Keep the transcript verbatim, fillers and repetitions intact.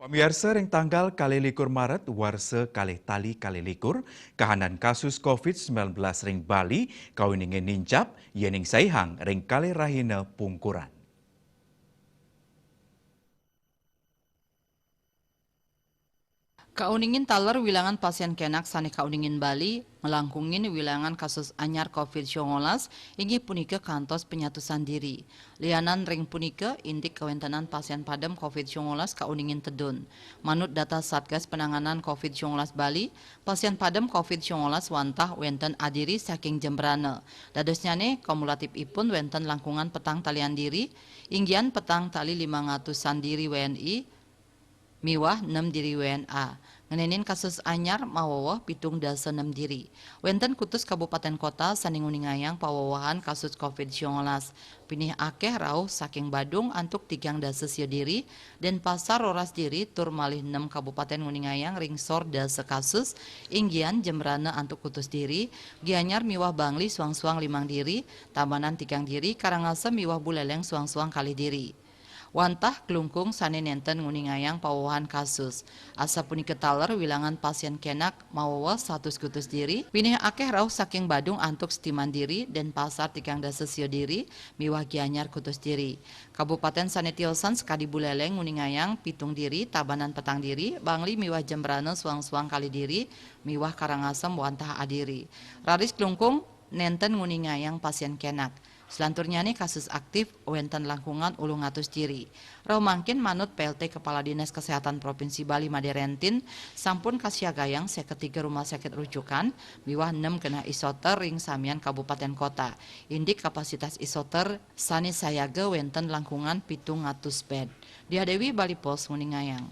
Miarsa, ring tanggal kalih likur Maret warsa kalih tali kalih likur, kahanan kasus covid sembilan belas ring Bali kauningin nincap, yéning saihang ring kalih rahina pungkuran. Kauningin taler wilangan pasien kenak sané kauningin Bali, nglangkungin wilangan kasus anyar covid sembilan belas, inggih punika kantos penyatusan diri. Lianan ring punika, indik kawéntenan pasien padem covid sembilan belas kauningin tedun. Manut data Satgas Penanganan covid sembilan belas Bali, pasien padem covid sembilan belas wantah wénten adiri saking Jembrana. Dadosnyané, kumulativipun wénten langkungan petang talian diri, inggihan petang tali limang atusan diri W N I, miwah nem diri W N A. Ngenénin kasus anyar maweweh pitung dasa nem diri. Wénten kutus kabupatén kota sané nguningayang pawewehan kasus covid sembilan belas. Pinih akéh rauh saking Badung antuk tigang dasa sia diri, Dénpasar roras diri, tur malih nem kabupatén nguningayang ring sor dasa kasus, inggihan Jembrana antuk kutus diri, Gianyar miwah Bangli suang-suang limang diri, Tabanan tigang diri, Karangasem miwah Buléléng suang-suang kalih diri. Wantah Klungkung sané nénten nguningayang pawewehan kasus. Asapunika taler wilangan pasien kenak maweweh satus kutus diri, pinih akéh rauh saking Badung antuk setiman diri, Dénpasar tigang dasa sia diri, miwah Gianyar kutus diri. Kabupatén sané tiosan sakadi Buléléng nguningayang pitung diri, Tabanan petang diri, Bangli miwah Jembrana suang-suang kalih diri, miwah Karangasem wantah adiri. Raris Klungkung nénten nguningayang pasien kenak. Selanturnyané kasus aktif wénten langkungan ulung atus diri. Rauh mangkin manut P L T Kepala Dinas Kesehatan Provinsi Bali Madé Rentin, sampun kasiagayang séket tiga rumah sakit rujukan miwah nem genah isoter ring samian kabupatén kota. Indik kapasitas isoter sané sayaga wénten langkungan pitung atus bed. Diah Dewi, Bali Post, nguningayang.